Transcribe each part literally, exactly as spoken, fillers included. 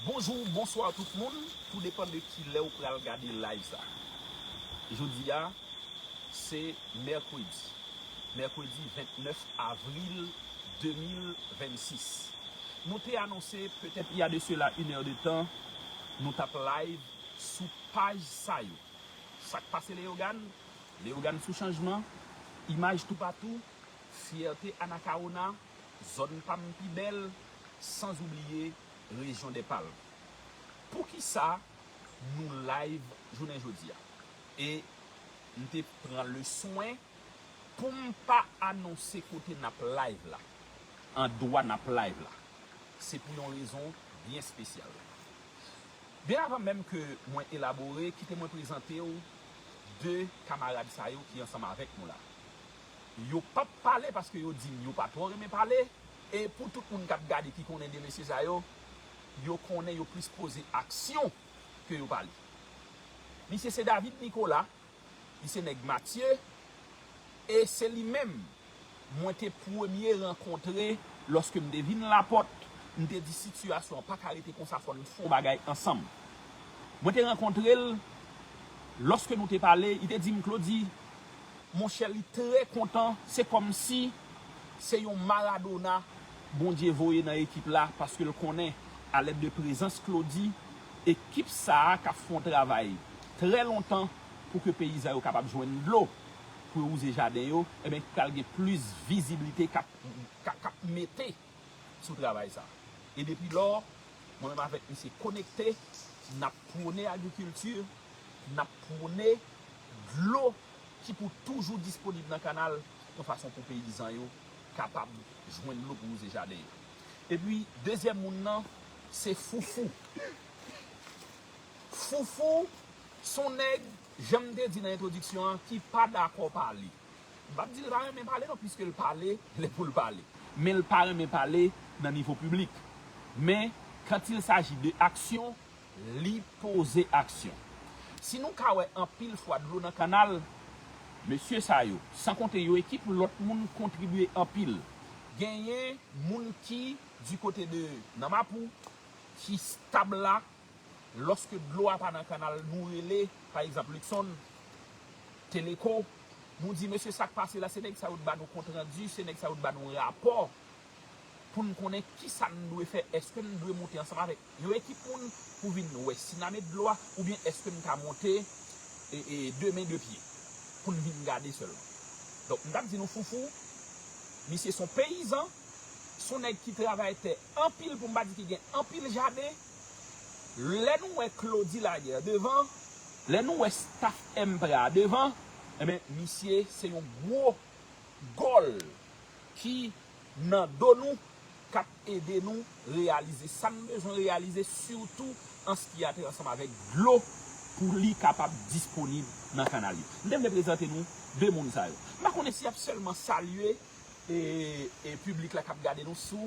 Bonjou, bonswa tout moun, tou depann de kilè ou pral gade live sa. Jodi a, se mèkredi. Mèkredi vennèf avril de mil vennsis. Nou te anonse, petèt il y a de cela une heure de temps, nou t ap live sou paj sa yo. Sa k pase Leyogàn? Leyogàn sou chanjman, imaj toupatou, fyète Anakawona, zòn pa m pi bèl, san oubliye rejyon dè Palm. Poukisa nou live jounen jodi a? E m te pran le swen pou m pa anonse kote n ap live la, andwa n ap live la. Se pou yon rezon byen espesyal. Byen avan menm ke mwen elabore, kite mwen prezante w de kamarad sa yo ki ansanm avèk nou la. Yo p ap pale paske yo di m yo pa twò renmen pale, e pou tout moun k ap gade ki konnen de mesye sa yo, yo konnen yo plis poze aksyon ke yo pale. Misye se David Nicolas, li se nèg Matye, e se li menm mwen te premye rankontre lòske m te vin Lapòt, m te di sitiyasyon an pa ka rete konsa, fò n fè yon bagay ansanm. Mwen te rankontre l, lòske nou te pale, li te di m, Claudy, monchè, li trè kontan, se kòmsi se yon Maradona Bondye voye nan ekip la, paske l konnen, alèd de prezans Claudy, ekip sa a k ap fè yon travay trè lontan pou ke peyizan yo kapab jwenn dlo pou yo wouze jaden yo, ebyen, pral gen plis viziblite k ap, k ap, k ap mete sou travay sa. E depi lò, mwen menm avèk misye konekte, n ap pwone agrikilti, n ap pwone dlo ki pou toujou disponib nan kanal, yon fason pou peyizan yo kapab jwenn dlo pou wouze jaden yo. Epi, dezyèm moun nan, se Foufou. Foufou, se yon nèg, jan m te di nan entwodiksyon an, ki pa dakò pale. M p ap di l pa renmen pale non, piske l pale lè pou l pale. Men l pa renmen pale nan nivo piblik. Men, quand il s'agit de aksyon, li poze aksyon. Si nou ka wè anpil fwa dlo nan kanal, mesye sa yo, san konte yon ekip lòt moun kontribye anpil. Genyen moun ki, di kote de nan Mapou, ki stab la, lòske dlo a pa nan kanal, nou rele, pa egzanp, Luckson, Teleco, nou di, mesye, sa k pase la, se nèg sa yo t ba nou kontrandi, se nèg sa yo t ba nou rapò, pou n konnen kisa n dwe fè, èske n dwe monte ansanm avèk yon ekip moun pou vin wè si n a met dlo a, oubyen èske n ka monte, e, e, de men de pye, pou n vin gade sèlman. Donk, m t ap di nou Foufou, misye se yon peyizan, se yon nèg ki travay tè anpil, pou m pa di ki gen anpil jaden. Lè nou wè Claudy Laguerre devan, lè nou wè staff MPRA devan, enben, misye se yon gwo gòl ki nan do nou, k ap ede nou reyalize sa n bezwen reyalize, sitou an ce qui a trait ansanm avèk dlo, pou li kapab disponib nan kanal yo. M te vle prezante nou de moun sa yo. M pa konnen si y ap sèlman salye e, e piblik la k ap gade nou sou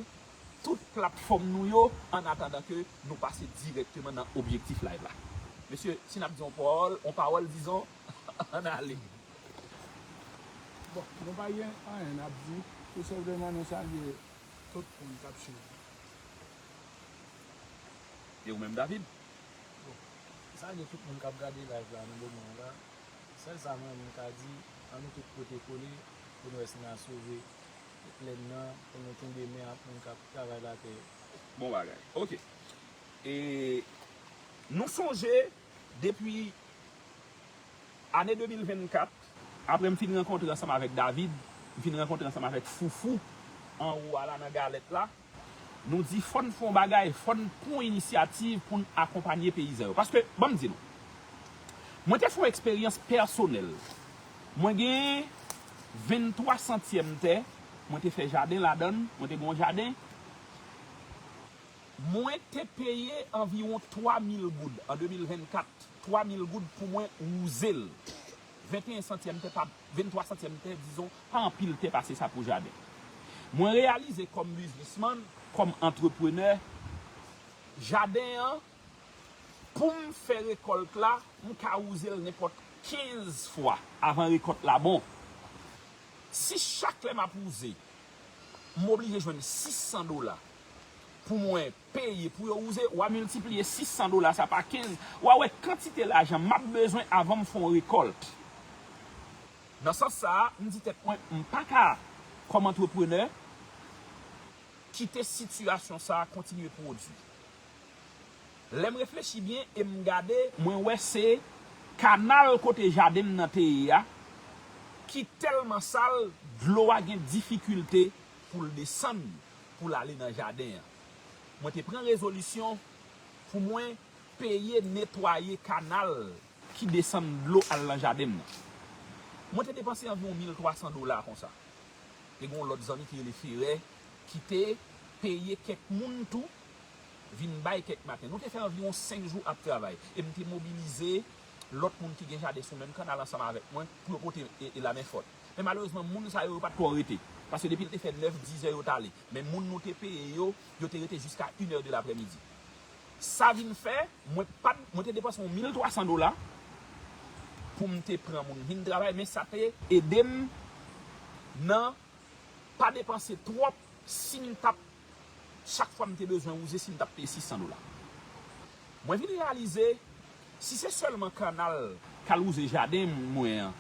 tout platfòm nou yo, an atandan ke nou pase dirèkteman nan objektif live la. Mesye, si n ap di yon pawòl, yon pawòl, dizon, ann ale. Bon, nou pa gen anyen n ap di, tou senpleman nou salye tout moun k ap swiv. E ou menm, David? Bon, m salye tout moun k ap gade live la nan moman an la. Sèl sa mwen menm m ka di, ann nou tout pote kole pou n wè si n a sove plèn nan, pou nou kenbe men ak moun k ap travay latè yo. Bon bagay. Oke. E nou sonje, depi ane de mil vennkat, apre m fin rankontre ansanm avèk David, m fin rankontre ansanm avèk Foufou, anwo a la nan galèt la, nou di fò n fè yon bagay, fò n pran yon inisyativ pou n akonpanye peyizan yo. Paske, ban m di nou, mwen te fè yon eksperyans pèsonèl. Mwen gen venntwa santyèm tè, mwen te fè jaden ladan l, mwen te gen yon jaden. Mwen te peye anviwon twa mil goud an de mil vennkat, twa mil goud pou mwen wouze l. Venteyen santyèm tè pa, venntwa santyèm tè, dizon, pa anpil tè pase sa pou jaden. Mwen reyalize kòm biznismann, kòm antreprenè, jaden an, pou m fè rekòlt la, m ka wouze l nenpòt kenz fwa avan rekòlt la bon. Si chak lè m ap wouze, m oblije jwenn sis san dola, pou mwen peye pou yo wouze, w a miltipliye sis san dola sa pa kenz, w a wè kantite lajan m ap bezwen avan m fè yon rekòlt. Nan sans sa a, m di tèt mwen, m pa ka, kòm antreprenè, kite sitiyasyon sa a kontinye pwodui. Lè m reflechi byen e m gade, mwen wè se kanal kote jaden m nan te ye a, ki tèlman sal, dlo a gen difikilte pou l desann, pou l ale nan jaden an. Mwen te pran rezolisyon pou mwen peye netwaye kanal ki desann dlo al nan jaden m nan. Mwen te depanse anviwon mil twa san dola konsa. Te gen yon lòt zanmi ki rele Ferè, ki te peye kèk moun tou, vin bay kèk maten. Nou te fè anviwon senk jou ap travay. E m te mobilize lòt moun ki gen jaden sou menm kanal ansanm avèk mwen pou yo pote e, e lamenfòt. Men malerezman, moun sa yo, yo pa t twò rete. Paske depi l te fè nèf, diz è, yo t ale. Men moun nou te peye yo, yo te rete jiska inè de laprèmidi. Sa vin fè, mwen pa t, mwen te depanse yon mil twa san dola pou m te pran moun vin travay, men sa te ede m nan pa depanse twòp si m t ap, chak fwa m te bezwen wouze, si m t ap peye sis san dola. Mwen vin reyalize, si se sèlman kanal k al wouze jaden mwen an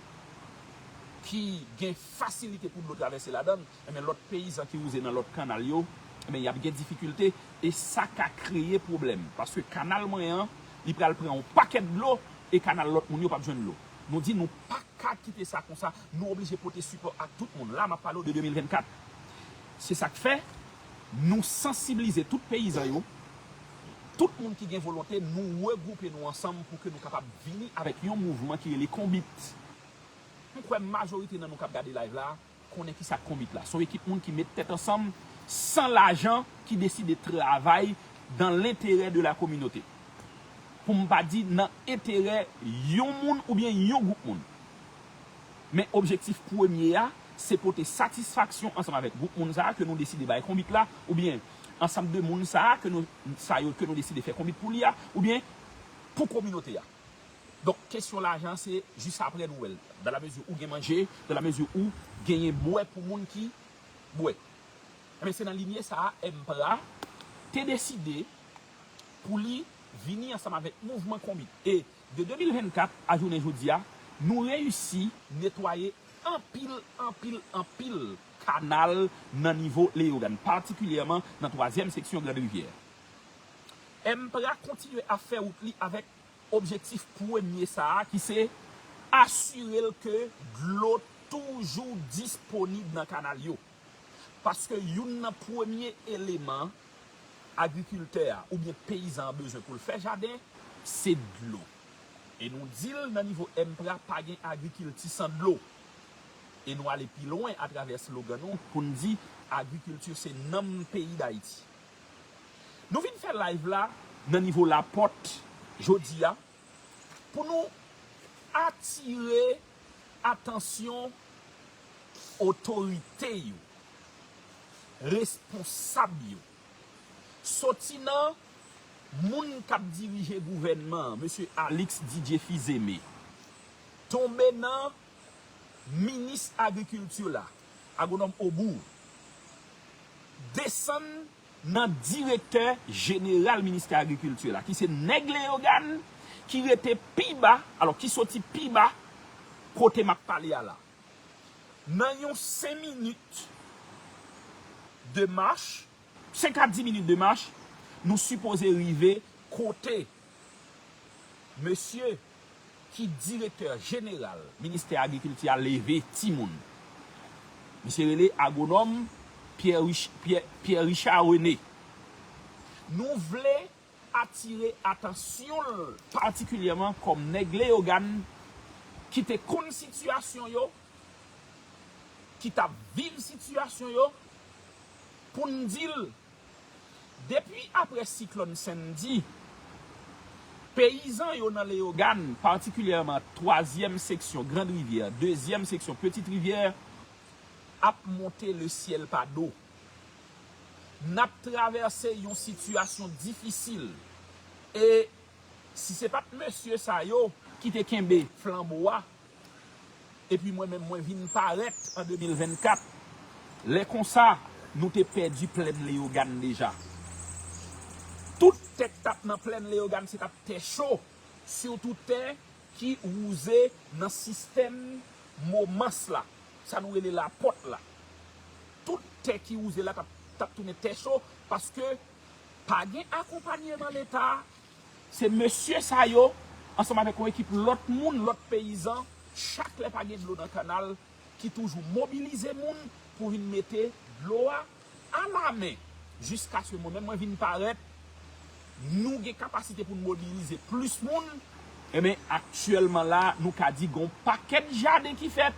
ki gen fasilite pou dlo travèse ladan l, enben lòt peyizan ki wouze nan lòt kanal yo, enben y ap gen difikilte e sa ka kreye pwoblèm. Paske kanal mwen an, li pral pran yon pakèt dlo e kanal lòt moun yo p ap jwenn dlo. Nou di nou pa ka kite sa konsa, nou oblije pote sipò ak tout moun. La, m ap pale w de de mil vennkat. Se sa k fè, nou sansiblize tout peyizan yo, tout moun ki gen volonte, nou regwoupe nou ansanm pou ke nou kapab vini avèk yon mouvman ki rele Konbit. M kwè majorite nan nou k ap gade live la, konnen kisa k Konbit la. Se yon ekip moun ki met tèt ansanm, san lajan, ki deside travay dans l'intérêt de la communauté. Pou m pa di nan enterè yon moun oubyen yon gwoup moun. Men objektif premye a, se pote satisfaksyon ansanm avèk gwoup moun sa a ke nou deside bay Konbit la, oubyen ansanm de moun sa a ke nou, sa yo ke nou deside fè Konbit pou li a, oubyen pou kominote a. Donk, kesyon lajan, se jis apre nou wè l. Dans la mesure ou gen manje, dans la mesure ou genyen bwè pou moun ki bwè. Enben, se nan linye sa a, MPRA te deside pou li vini ansanm avèk mouvman Konbit. E de de mil vennkat a jounen jodi a, nou reyisi netwaye anpil, anpil, anpil kanal nan nivo Leyogàn, patikilyèman nan twazyèm seksyon Grand Rivière. MPRA kontinye ap fè wout li avèk objektif premye sa a, ki se asire l ke dlo toujou disponib nan kanal yo. Paske youn nan premye eleman agrikiltè a oubyen peyizan an bezwen pou l fè jaden, se dlo. E nou di l nan nivo MPRA, pa gen agrikilti san dlo. E nou ale pi lwen atravè slogan nou pou n di, agrikilti se nanm peyi Dayiti. Nou vin fè live la nan nivo Lapòt jodi a pou nou atire atansyon otorite yo, responsab yo, soti nan moun k ap dirije gouvènman an, mesye Alix Didier Fils-Aimé, tonbe nan minis agrikilti la, agwonòm Aubourg, desann nan direktè jeneral ministè agrikilti la, ki se nèg Leyogàn, ki rete pi ba, alò, ki soti pi ba kote m ap pale a la. Nan yon senk minit de mach, senk a dis minit de mach, nou sipoze rive kote mesye ki direktè jeneral ministè agrikilti a leve timoun. Misye rele agwonòm Pierre Rich-, Pierre, Pierre Richard René. Nou vle atire atansyon l patikilyèman kòm nèg Leyogàn ki te konn sitiyasyon yo, ki t ap viv sitiyasyon yo, pou n di l, depi apre siklòn Sandy, peyizan yo nan Leyogàn, patikilyèman twazyèm seksyon Grand Rivière, dezyèm seksyon Petite Rivière, ap monte le ciel pa do. N ap travèse yon sitiyasyon difisil. E si se pa t mesye sa yo ki te kenbe flanbo a, epi mwen menm mwen vin parèt an de mil vennkat, lè konsa, nou te pèdi plèn Leyogàn deja. Tout tè k t ap nan plèn Leyogàn se t ap tè cho, sitou tè ki wouze nan sistèm Momans la, sa nou rele Lapòt la. Tout tè ki wouze la t ap, t ap tounen tè cho, paske pa gen akonpanyeman Leta. Se mesye sa yo, ansanm avèk yon ekip lòt moun, lòt peyizan, chak lè pa gen dlo nan kanal, ki toujou mobilize moun pou vin mete dlo a alamen. Jiskaske mwen menm, mwen vin parèt, nou gen kapasite pou n mobilize plis moun. Enben, aktyèlman la, nou ka di gon pakèt jaden ki fèt.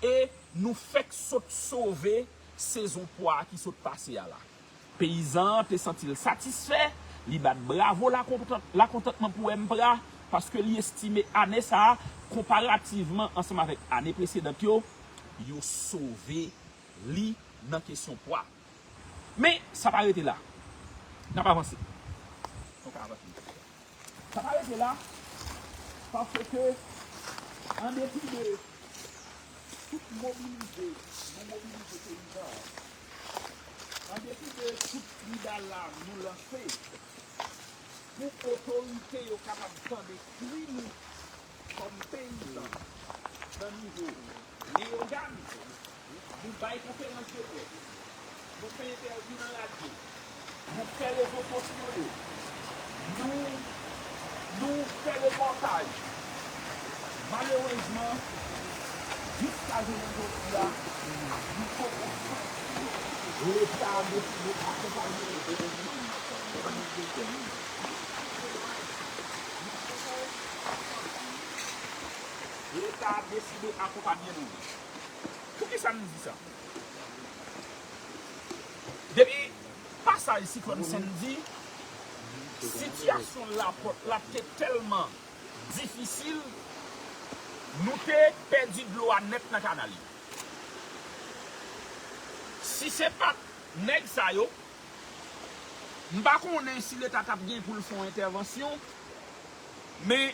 E nou fèk sot sove sezon pwa ki sot pase a la. Peyizan an te santi l satisfè, li bat bravo lakontant-, lakontantman pou M P R A, paske li estime ane sa a, konparativman ansanm avèk ane presedan yo, yo sove li nan kesyon pwa. Men, sa pa rete la. N ap avanse. Nou ka avanse. Sa pa rete la, paske, an depi de tout mobilize, nou mobilize peyizan an, an depi de tout kri d'alarm nou lanse, pou otorite yo kapab tande kri nou kòm peyizan nan nivo Leyogàn, nou bay konferans de près, nou fè entèvyou nan radyo, nou fè rezo sosyo yo, nou, nou fè repòtaj. Malerezman, jiska jounen jodi a, nou poko santi Leta deside akonpanye nou. Leta deside akonpanye nou. Poukisa m di sa? Depi pasaj siklòn Sandy, sitiyasyon Lapòt la te tèlman difisil, nou te pèdi dlo a nèt nan kanal yo. Si se pa t nèg sa yo, m pa konnen si Leta t ap gen pou l fè yon entèvansyon, men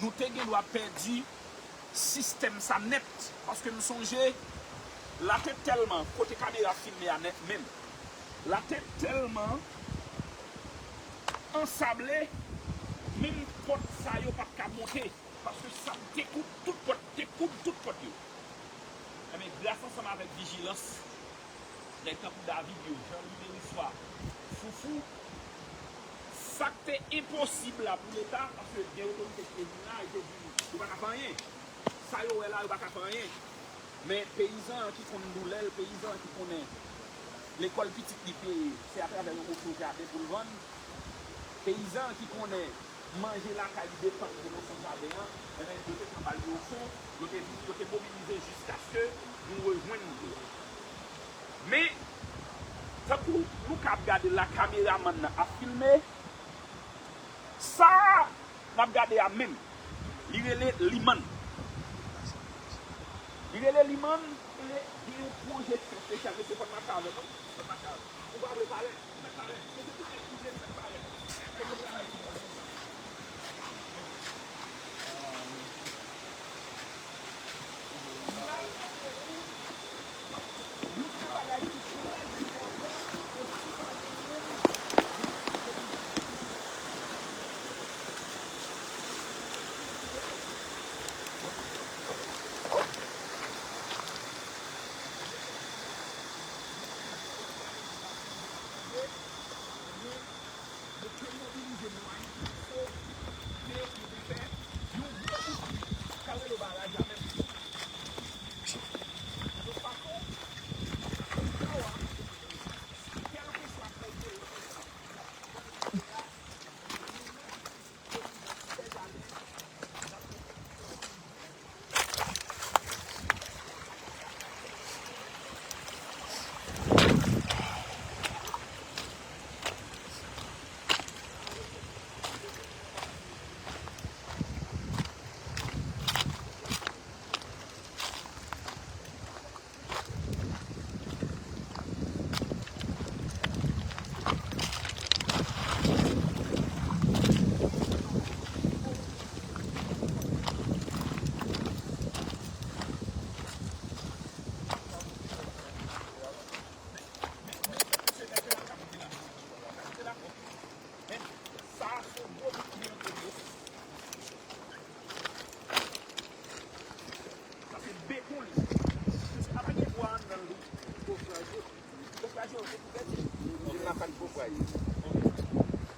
nou te gen dwa pèdi sistèm sa nèt, paske m sonje, la te tèlman, kote kamera filme a nèt menm, la te tèlman ansable, menm pòt sa yo pa t ka monte, paske sab te kouvri tout pòt, te kouvri tout pòt yo. Enben, gras ansanm avèk vijilans nèg tankou David yo, Jean Louis Derissois, Foufou, sa k te enposib la pou Leta, paske gen otorite ki te vin la, yo te di, yo pa ka fè anyen. Sa yo wè la, yo pa ka fè anyen. Men peyizan an ki konn doulè l, peyizan an ki konnen lekòl pitit li peye, se atravè yon moso jaden pou l vann. Peyizan an ki konnen manje lakay li depann de moso jaden an, enben, yo te pran bal yo o fon, yo te vin, yo te mobilize jiskaske nou rejwenn dlo a. Men, tankou nou ka ap gade la, kameramann nan ap filme, sa n ap gade a menm, li rele Limann. Li rele Limann, e gen yon pwojeksyon espesyal, mesye, fò n mache avè m, wi. Fò n mache avè m. Ou pa vle parèt?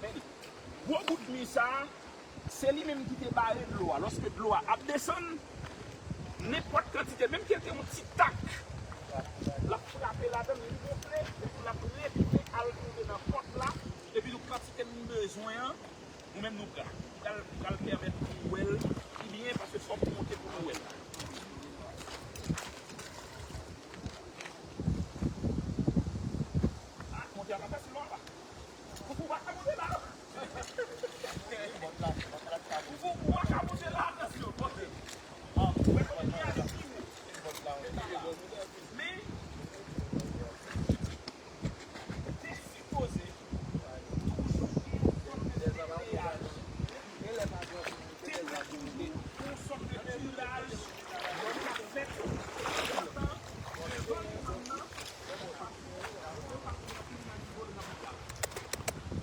Men li, gwo bout mi sa a, se li menm ki te bare dlo a. Lòske dlo a ap desann, nenpòt kantite, menm ke l te yon ti tak, l ap frape ladan l, li gonfle, epi l ap retounen al tonbe nan pòt la, epi tou kantite n bezwen an, nou menm nou pran. Li pral, li pral pèmèt nou wè l pi byen, paske fòk nou monte pou nou wè l. Ah, monte a pa fasil non, papa. Ou, ou pa ka monte la, non. Ou, ou, ou pa ka monte la, atansyon, monte. Ah, ou wè kote ki ale pi wo. Men, te sipoze toujou gen yon sòt de pèlerinaj. Te dwe toujou gen yon sòt de pèlerinaj ki ap fèt antan devan zòn nan.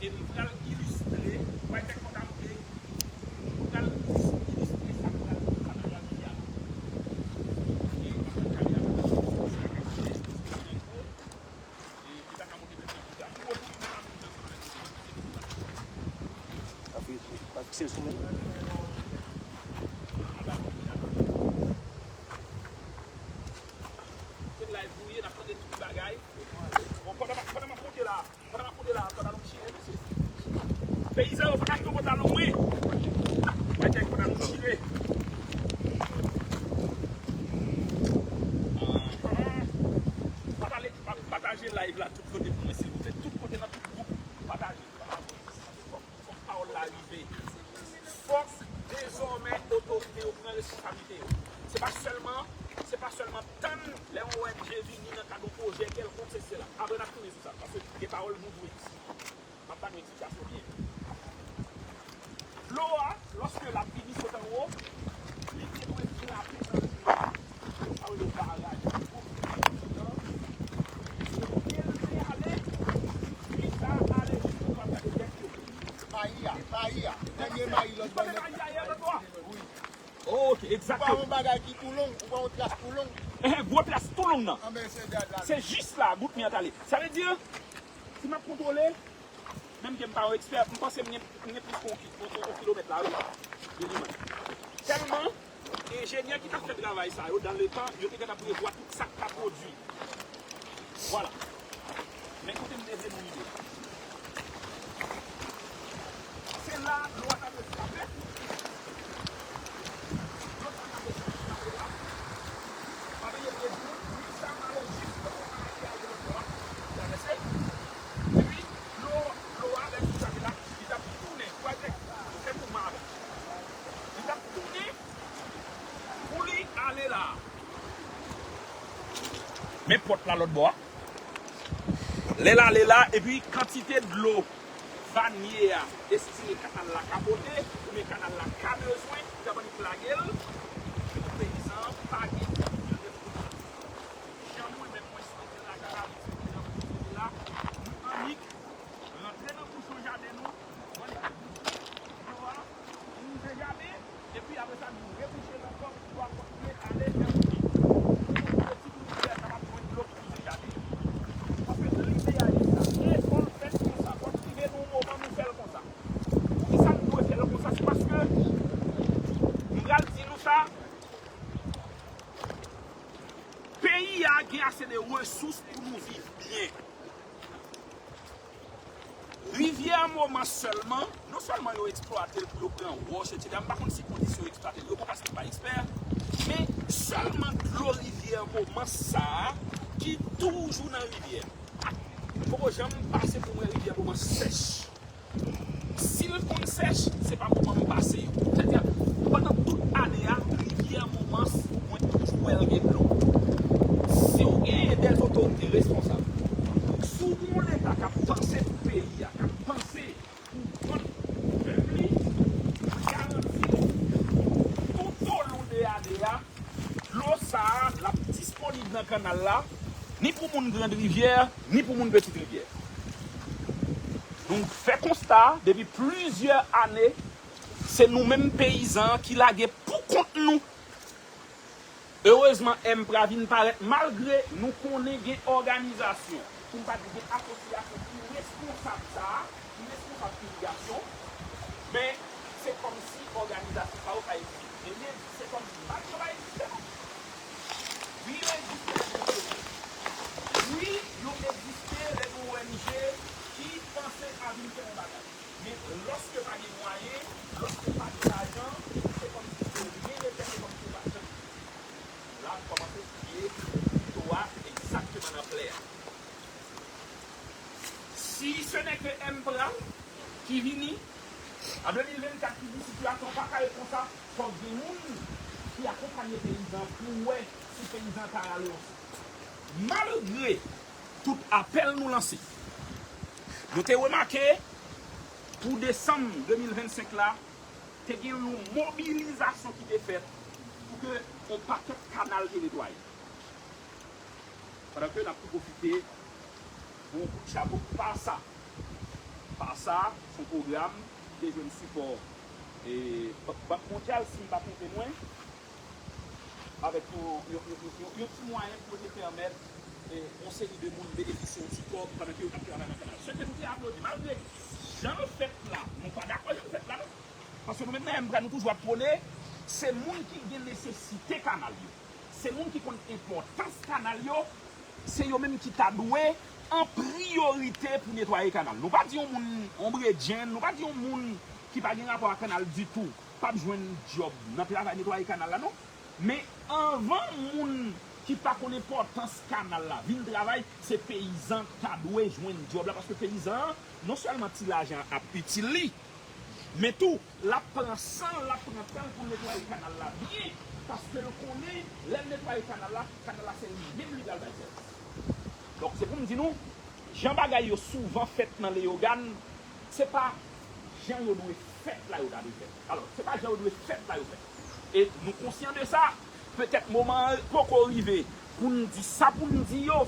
E m pral ilistre, w a wè kòman m te, m pral ilistre sa k pral, sa k pral vini a. E m ap pale avèk nou sou sa k ap fèt. E li pa ka monte menm nan pita. Pou w tounen la menm nan. Pa fikse l sou mwen. Se live nou ye, n ap tande tout bagay. Bon, pandan m ap, pandan m ap monte la, pandan m ap monte la, pantalon m chire, mesye. Peyizan yo, fò n achte yon pantalon, wi. Mwen gen pantalon m chire. Ahn. Pataje, pa-, pataje live la tout kote pou mwen, silvouplè. Tout kote, nan tout gwoup, pataje. Pataje. Fòk, fòk pawòl la rive. Fòk dezòmè otorite yo pran responsablite yo. Se pa sèlman, se pa sèlman tann lè yon O N G vini nan kad yon pwojè kèlkonk, sesi sela. Apre n ap tounen sou sa, paske gen pawòl nou dwe di. M ap ba nou eksplikasyon byen. Dlo a, lòske l ap vini sot anwo, li te dwe frape nan dlo a. Sa yo rele baraj. Pou vin nan, se kote l te ale, li sa ale jis kote w ap gade dèk yo. Mayi a, mayi a. Dènye mayi lòt bò nèt. Mayi a, lòt bò a. Wi. Ok, egzakteman. Ou pa yon bagay ki tou long, ou pa yon tras tou long. Enhen, gwo tras tou long nan. Anben, se dat la. Se jis la, bout mi an t ale. Sa vle di, si m ap kontwole, menm ke m pa yon ekspè, m panse m gen, m gen plis ke yon ki-, yon, yon, yon kilomèt la, wi. Minimòm. Tèlman, enjenyè ki t ap fè travay sa yo, dan le tan, yo te gentan prevwa tout sa k ka pwodui. Vwala. Men kote m te vle nou rive. Se la, dlo a ta dwe frape. Dlo sa ta dwe frape la. Pa bliye m te di nou, mi sa ale jis kote mayi a ye lòt bò a. Travèse. Epi, dlo, dlo a, lè l fin frape la, li t ap tounen. Ou wè, li fè kou mab. Li t ap tounen pou li ale la. Men pòt la lòt bò a. Lè l ale la, epi kantite dlo vanye a estime kanal la ka pote, oubyen kanal la ka bezwen, li t ap annik lage l, epi peyizan an pa gen fòm pou l depoze. Jan mwen menm mwen swete lage la, li swete nan kote la, nou annik rantre nan bouchon jaden nou, nou annik bouche dlo a, pou rive jaden, epi apre sa, nou rebouche l ankò pou dlo a kontinye ale vè kote. Pou ti moun ki kapab jwenn dlo pou bouche jaden. Paske lide a se sa. E fò l fèt konsa, fò l rive nan yon moman nou fè l konsa. Poukisa nou dwe fè l konsa? Se paske, m pral di nou sa, peyi a gen ase de resous pou nou viv byen. Rivyè Momans sèlman, non sèlman yo eksplwate l pou yo pran wòch, etsetera. M pa konn si kondisyon yo eksplwate l yo bon, paske m pa ekspè, men sèlman dlo Rivyè Momans sa a ki toujou nan rivyè a. M poko janm pase pou m wè Rivyè Momans sèch. Si l konn sèch, se pa moman m pase yo. Sètadi, pandan tout ane a, Rivyè Momans, mwen toujou wè l gen dlo. Si w genyen dè otorite responsab, si w gen yon Leta k ap panse pou peyi a, k ap panse pou kont pèp li, mwen garanti w, toutolon de ane a, dlo sa a, l ap disponib nan kanal la, ni pou moun Grand Rivière, ni pou moun Petite Rivière. Nou fè konsta a, depi plizyè ane, se nou menm peyizan an ki lage pou kont nou. Erezman, ENPRA vin parèt, malgre nou konnen gen òganizasyon, pou m pa di gen asosyasyon ki responsab responsab sa a, ki responsab irigasyon, men se kòmsi òganizasyon sa yo pa egziste. Ebyen, se kòmsi malgre yo pa egziste, non. Wi, yo egziste lè gen yon O N G. Wi, yo egziste lè gen yon O N G ki panse a vin fè yon bagay. Men lòske pa gen mwayen, lòske pa gen lajan, se kòmsi yo rejete, se kòmsi yo pa janm egziste. La, m kòmanse touye kouto a egzakteman nan plè a. Si ce n'est que M P R A ki vini an de mil vennkat ki di sitiyasyon pa ka ret konsa, fòk gen moun ki akonpanye peyizan pou wè si peyizan ka rale yon sou. Malgre tout apèl nou lanse, nou te remake pou desanm de mil vennsenk la, te gen yon mobilizasyon ki te fèt pou ke yon pakèt kanal te netwaye. Pandan ke n ap tou pwofite yon kout chapo pou PASA. PASA, se yon pwogram ki te jwenn sipò, e, Bank, Bank Mondyal, si m pa twonpe mwen, avèk yon, yon, yon, yon, yon ti mwayen pou yo te pèmèt, e, yon seri de moun benefisye yon ti kòb pandan ke yo t ap travay nan kanal. Se ke nou te aplodi, malgre jan l fèt la, nou pa dakò jan l fèt la, non. Paske nou menm nan M P R A, nou toujou ap pwone, se moun ki gen nesesite kanal yo. Se moun ki konn enpòtans kanal yo, se yo menm ki ta dwe an priyorite pou netwaye kanal. Nou pa di yon moun, yon bredjenn, nou pa di yon moun ki pa gen rapò ak kanal ditou, p ap jwenn djòb nan travay netwaye kanal la, non. Men anvan moun ki pa konn enpòtans kanal la vin travay, se peyizan ta dwe jwenn djòb la, paske peyizan an, non sèlman ti lajan an ap itil li, men tou, l ap pran san l, l ap pran tan l pou l netwaye kanal la byen, paske l konnen, lè l netwaye kanal la, kanal la se li menm li pral bay sèvis. Donk, se pou m di nou, jan bagay yo souvan fèt nan Leyogàn, se pa jan yo dwe fèt la yo ta dwe fèt. Alò, se pa jan yo dwe fèt la yo fèt. E nou konsyan de sa. Petèt moman an poko rive pou n di sa pou n di yo,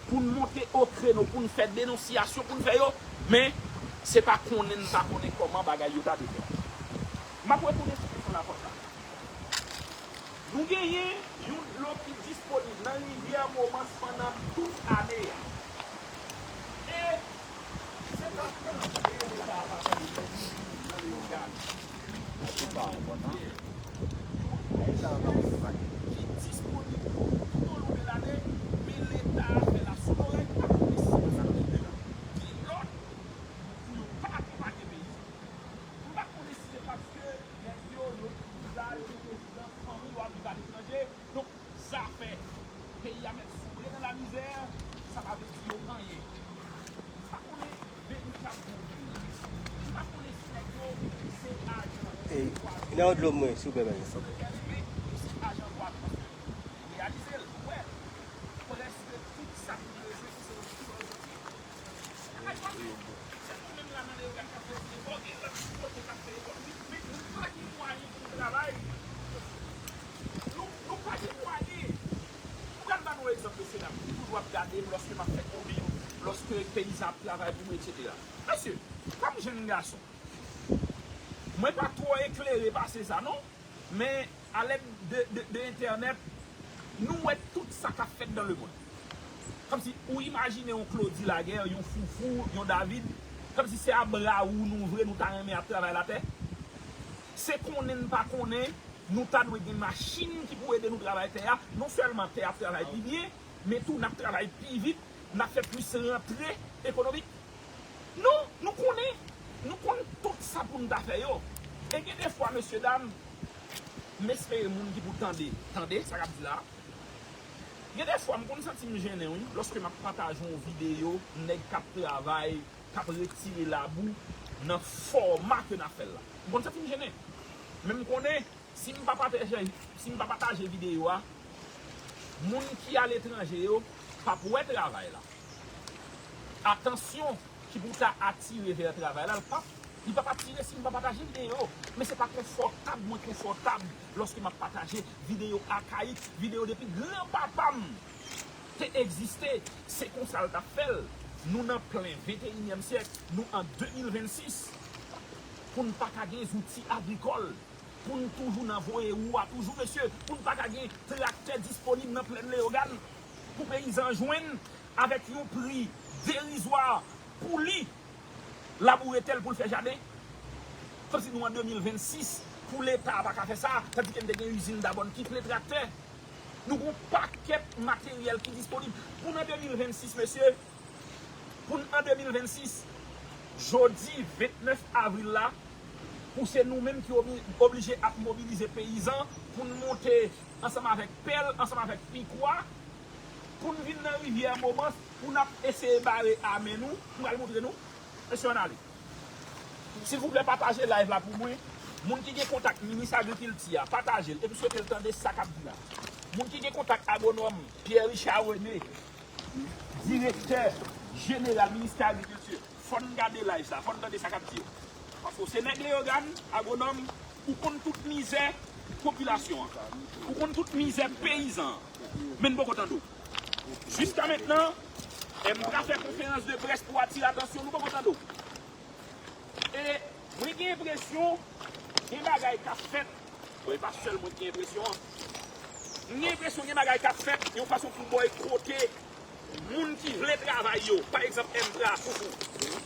pou n monte o kreno, pou n fè denonsiyasyon pou n fè yo, men se pa konnen n pa konnen kòman bagay yo ta dwe fèt. M ap retounen sou kesyon lapòs la. Nou genyen yon dlo ki disponib nan rivyè Momans pandan tout ane a. E se pa tanke Leta a pa fè yon nan Leyogàn. Ki disponib tout au long de l'année, men Leta a fè l a sou lòrèy ak plis sa ki gen lòt pou yo pa akonpanye peyizan. M pa konnen si se paske nèg yo, yo ki la, yo gen rezidans, fanmi yo ap viv aletranje. Donk, zafè peyi a mèt sonbre nan lamizè, sa pa vle di yo anyen. M pa konnen veritab bon peyi. M pa konnen si nèg yo se ajan. Ey, nan yon dlo mwen, silvouplè, men. Yo se ajan dwa, paske reyalize l, wè, prèske tout sa ki prezan ki se yon ti bò soti. Se nou menm la nan Leyogàn k ap fè ti efò, gen lòt kote k ap fè efò. Men nou pa gen mwayen pou nou travay. Nou, nou pa gen mwayen. M pral ba nou egzanp, mesye dam. Nou toujou ap gade m lòske m ap fè konbit, lòske peyizan ap travay pou mwen, etsetera. Mesye, kòm jèn gason, mwen pa twò eklere pase sa, non. Men, alèd de, de, de entènèt, nou wè tout sa k ap fèt dans le monde. Kòmsi ou imajine yon Claudy Laguerre, yon Foufou, yon David, kòmsi se a bra ou n ouvre nou ta renmen ap travay latè. Se konnen n pa konnen, nou ta dwe gen machin ki pou ede nou travay tè a. Non sèlman tè a ap travay pi byen, men tou n ap travay pi vit, n ap fè plis rantre ekonomik. Nou, nou konnen, nou konn tout sa pou n ta fè yo. E gen de fwa, mesye dam, m espere moun ki pou tande, tande sa k ap di la. Gen de fwa, m konn santi m jennen, wi, lòske m ap pataje yon videyo, nèg k ap travay, k ap retire labou nan fòma ke n ap fè l la. M konn santi m jennen. Men m konnen, si m pa pataje, si m pa pataje videyo a, moun ki aletranje yo p ap wè travay la. Atansyon ki pou ta atire vè travay la, l p ap, li p ap atire si m pa pataje videyo. Men se pa konfòtab mwen konfòtab lòske m ap pataje videyo akayik, videyo depi granpapa m te egziste. Se konsa l t ap fè l. Nou nan plen venteyinyèm syèk, nou an de mil vennsis. Pou n pa ka gen zouti agrikòl, pou n toujou nan voye wou a toujou, mesye, pou n pa ka gen traktè disponib nan plèn Leyogàn, pou peyizan jwenn avèk yon pri derizwa pou li, laboure tè l pou l fè jaden. Kòmsi nou an de mil vennsis, pou Leta pa ka fè sa, tandike n te gen izin Dabòn ki plen traktè. Nou gen yon pakèt materyèl ki disponib. Pou n an de mil vennsis, mesye, pou n an de mil vennsis, jodi vennèf avril la, pou se nou menm ki obi-, oblije ap mobilize peyizan pou n monte ansanm avèk pèl, ansanm avèk pikwa, pou n vin nan rivyè Momans, pou n ap eseye bare a men nou, m pral montre nou. Mesye, ann ale. Silvouplè, pataje live la pou mwen. Moun ki gen kontak minis agrikilti a, pataje l epi swete l tande sa k ap di la. Moun ki gen kontak agwonòm Pierre Richard René, direktè jeneral ministè agrikilti, fò n gade live sa, fò n tande sa k ap di yo. Paske w se nèg Leyogàn, agwonòm, ou konn tout mizè popilasyon an. Ou konn tout mizè peyizan an. Men n poko tande w. Jiska mentnan, M P A fè konferans de près pou atire atansyon, nou poko tande w. E mwen gen enpresyon, gen bagay k ap fèt. Bon, e pa sèl mwen ki gen enpresyon an. M gen enpresyon gen bagay k ap fèt yon fason pou bòykote moun ki vle travay yo. Pa egzanp, M P A, Foufou.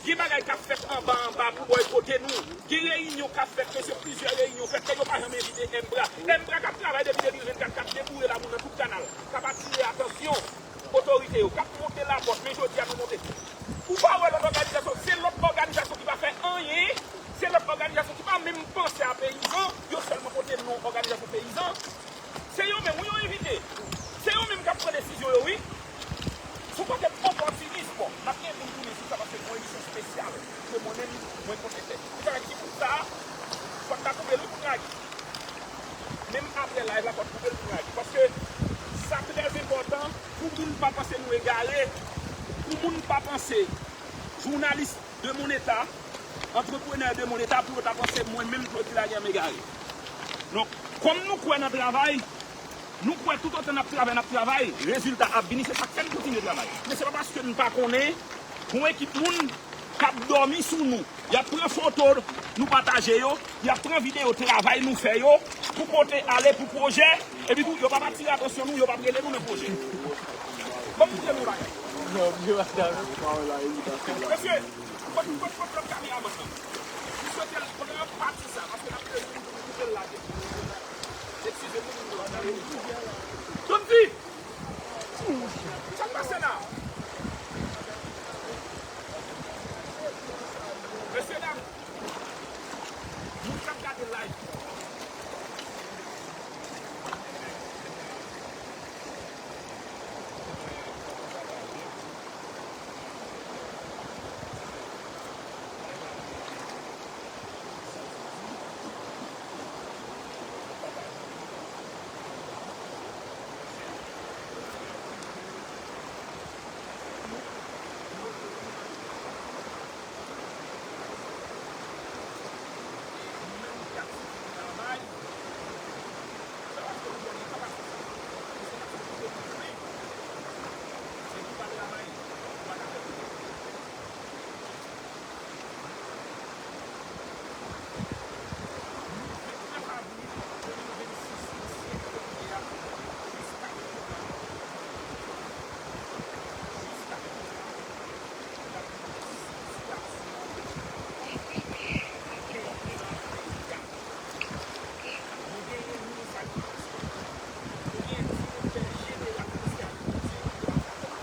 Gen bagay k ap fèt anba anba pou bòykote nou. Gen reyinyon k ap fèt, ke se plizyè reyinyon fèt, ke yo pa janm envite M P A. M P A k ap travay depi de mil vennkat, k ap deboure labour nan tout kanal, k ap atire atansyon otorite yo, k ap monte lapòt, men jodi a nou monte. Ou pa wè lòt òganizasyon, se lòt òganizasyon ki pa fè anyen, se lòt òganizasyon ki pa menm panse a peyizan, yo sèlman pote non òganizasyon peyizan. Se yo menm, wi, yo envite. Se yo menm k ap pran desizyon yo, wi. Se yon pakèt opòtinis, bon, n ap gen pou n tounen sou sa, paske se yon emisyon espesyal ke mwen menm, mwen konte fè. Se sa ki pou sa, fòk n ta koupe l, wi, pou n lage. Menm apre live la, fòk koupe l pou n lage. Paske sa trè enpòtan pou moun pa panse nou egare, pou moun pa panse, jounalis de mon état, antreprenè de mon état, pou yo ta panse mwen menm Claude Tilaguerre m egare. Donk, kòm nou kwè nan travay, nou kwè toutotan n ap travay, n ap travay, rezilta ap vini, se sa k fè n kontinye travay. Men se pa paske n pa konnen, gon ekip moun k ap dòmi sou nou. Y ap pran foto nou pataje yo, y ap pran videyo travay nou fè yo pou pote ale pou pwojè, epi tou, yo p ap atire atansyon nou, yo p ap rele nou nan pwojè. Ban m montre nou yon bagay. Mesye, kot, kot, kot lòt kameramann nan? M swete l pran pati sa, paske n ap bezwen pou nou koupe l lage. Eskize m, nou. Donn di! Sa k pase la? Mesye dam, moun k ap gade live.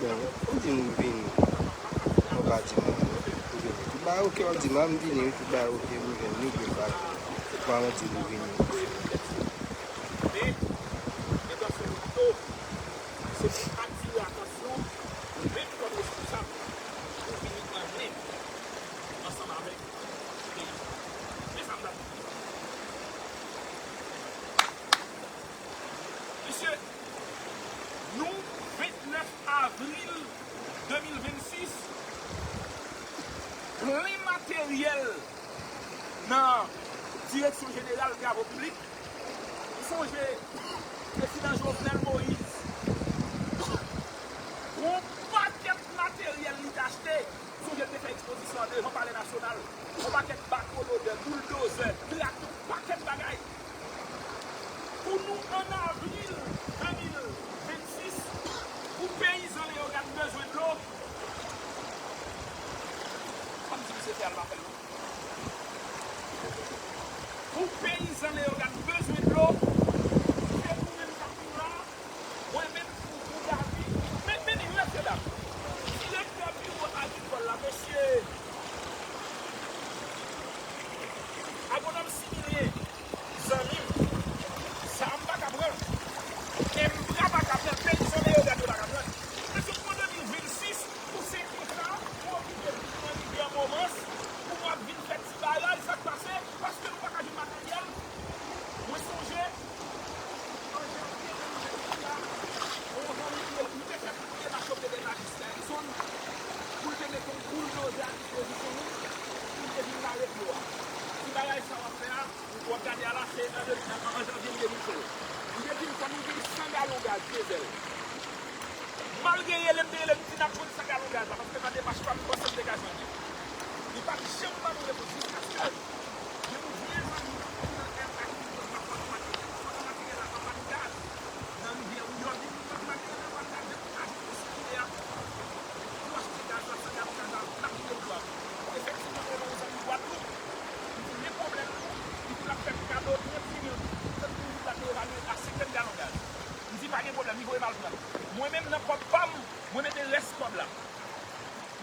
Bon, ou di m vini. Ou pa di m, ou vini. Ou ba oke, w ap di m, a, m vini, wi, pou ba oke, m vini, m vini, ba. Ou pa di m ou vini. Mesye, nou vennèf avril de mil vennsis, plen materyèl nan Direksyon Jeneral Travo Piblik. Ou sonje Prezidan Jovenel Moïse, yon pakèt materyèl li t achte. Sonje l te fè ekspozisyon an devan Palè Nasyonal. Yon pakèt bako lodè, bouldozè, traktè, yon pakèt bagay. Pou nou, ann avril de mil vennsis, pou peyizan Leyogàn bezwen dlo, kòmsi se Pou peyizan Leyogàn bezwen dlo, se nou menm k ap viv la, mwen menm, Foufou, David, men, men li, mesye dam. Direktè biwo agrikòl la, mesye Agwonòm Similyen, zanmi m, sa a m pa ka pran. Enbra pa ka pran, peyizan Leyogàn yo pa ka pran. Mesye, pou de mil vennsis, pou senk an sa, pou okipe nan rivyè Momans, pou nou ap vin fè ti baraj, sa k pase? Paske nou pa ka jwenn materyèl. Mwen sonje, an janvye de mil vennsis la, yon zanmi ki rele m te fè tout demach yo, te de majistra Edson, pou l te mete yon bouldozè a dispozisyon nou, pou l te vin bare dlo a. Ti baraj sa w ap fè a, w ap gade a la, se an de, an, an janvye m te vin fè l. M te di l fò nou gen san galon gaz, dyezèl. Malgre rele m te rele m di n ap jwenn san galon gaz la, paske nan demach pa m, m panse m te ka jwenn li. Li pa t janm ban nou repons jiskaske gen yon vye zanmi ki nan M A ki di l ap vann materyèl, pandan materyèl la pa vann gaz nan rivyè Wouyòl, li di l ap vann materyèl nan vann gaz, epi ajoute sou kite a pou achte gaz la, san gaz la, n ap kite dlo a. Efektivman, mwen wè yon zanmi Gwadloup, li di men pwoblèm nou, li di l ap fè kado trannsis mil, trannsis mil la te evalye a senkant galon gaz. M di pa gen pwoblèm, li voye m al pran l. Mwen menm nan kòb pa m, mwen mete rès kòb la.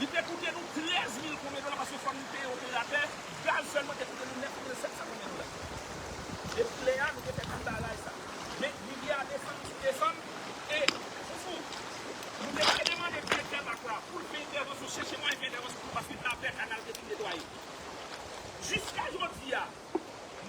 Li te koute nou trèz mil konbyen dola paske fò n peye operatè, gaz sèlman te koute nou nèf mil sèt san konbyen dola. Depi lè a, nou te fè tout bagay sa. Men, rivyè a desann, desann, e, Foufou, nou te demande direktè MAK la pou l fè entèvansyon, chèche mwayen fè entèvansyon pou nou paske n ap fè kanal te fin netwaye. Jiska jodi a,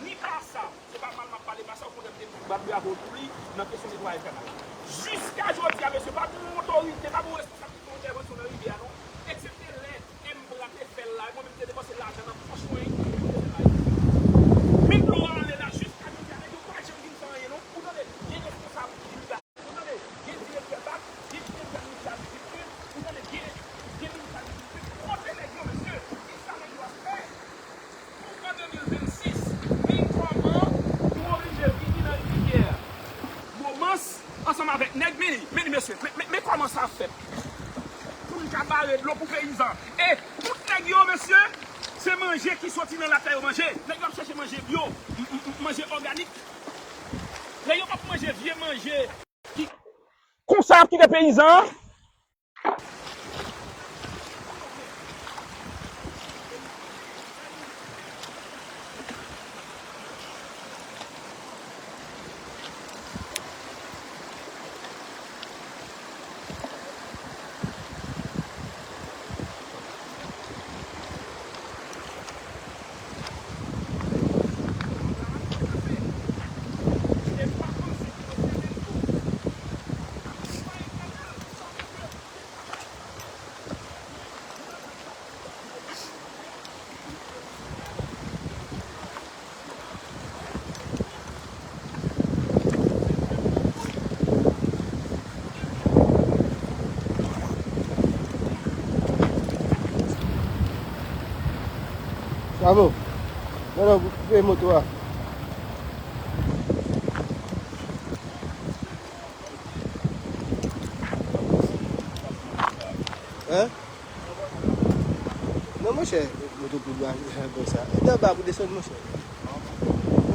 ni Pasa, se pa mal m ap pale Pasa, okontrè, m te bat bravo pou li nan kesyon netwayaj kanal la. Jiska jodi a, mesye, pa gen yon otorite, pa gen yon responsab ki fè yon entèvansyon nan rivyè a, non. Eksepte lè Enbra te fè l la, e mwen menm m te depanse lajan nan pòch mwen pou m te fè l la. Men dlo a anlè la, jiska jodi a, nèg yo pa janm vin fè anyen, non. Ou tande, gen responsab ki Ou tande, gen direktè bak, gen direktè minisipalite, ou tande, gen, gen minisipalite. Kote nèg yo, mesye? Kisa nèg yo ap fè? Pou an de mil vennsis, men kòman nou oblije vini nan rivyè Momans ansanm avèk nèg, men, men, mesye, men, men, men kòman sa ap fèt? Pou n ka bare dlo pou peyizan. E tout nèg yo, mesye, se manje ki soti nan latè yo manje. Nèg yo ap chèche manje byo, m, m, m, manje òganik. Lè yo p ap manje vye manje ki konsa y ap kite peyizan an. Bravo. Non, non, koupe moto a. Hein? Non, monchè, moto pou bwa konsa. E anba pou desann, monchè.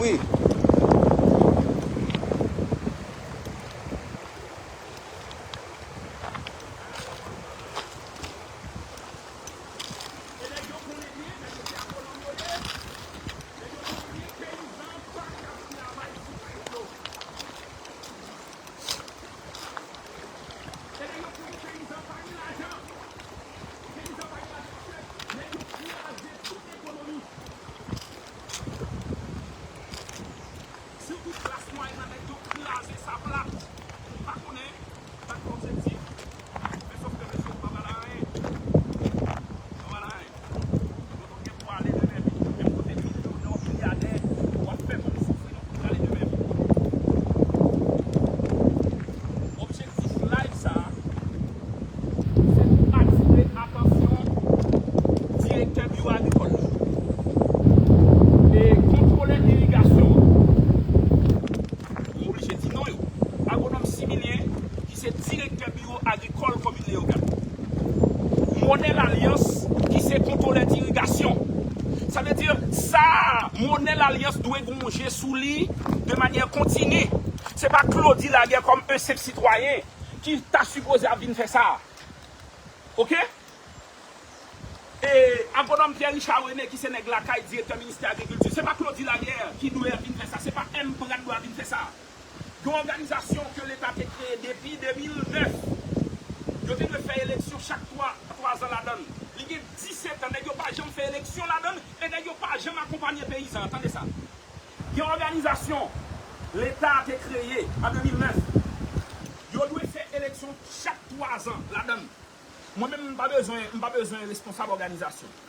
Wi. Sa vle di, sa, monè lalyans dwe gon je sou li de manyè kontini. Se pa Claudy Laguerre kòm en senp sitwayen ki ta sipoze ap vin fè sa. Oke? E Agwonòm Pierre Richard René, ki se nèg lakay, direktè ministè agrikilti, se pa Claudy Laguerre ki dwe ap vin fè sa, se pa M Prat dwe ap vin fè sa. Yon òganizasyon ke Leta te kreye depi de mil nèf. Yo te dwe fè eleksyon chak twa, twa zan ladan l. Li gen disèt an, nèg yo pa janm fè eleksyon ladan l, e nèg yo pa janm akonpanye peyizan an. Tande sa. Gen òganizasyon Leta te kreye an de mil nèf. Yo dwe fè eleksyon chak twa zan ladan l. Mwen menm, m pa bezwen, m pa bezwen responsab òganizasyon.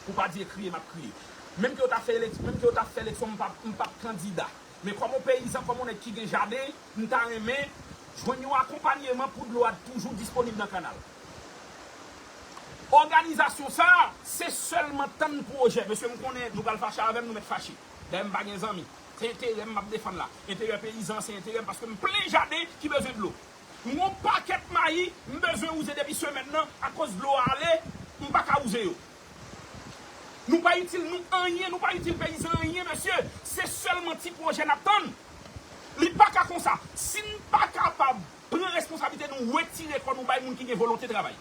Pou pa di e kriye m ap kriye. Menm ke yo ta fè elek-, menm ke yo ta fè eleksyon, m p ap, m p ap kandida. Men kòm yon peyizan, kòm yon nèg ki gen jaden, m ta renmen jwenn yon akonpanyeman pou dlo a toujou disponib nan kanal. Òganizasyon sa a, se sèlman tann pwojè. Mesye, m konnen nou pral fache avè m, nou mèt fache. Dayè, m pa gen zanmi. Se enterè m m ap defann la. Enterè peyizan, se enterè m, paske m plen jaden ki bezwen dlo. M gon pakèt mayi, m bezwen wouze depi semèn nan, akoz dlo a ale, m pa ka wouze yo. Nou pa itil nou anyen, nou pa itil peyizan anyen, mesye. Se sèlman ti pwojè n ap tann. Li pa ka konsa. Si n pa kapab pran responsablite nou, retire kò nou, bay moun ki gen volonte travay.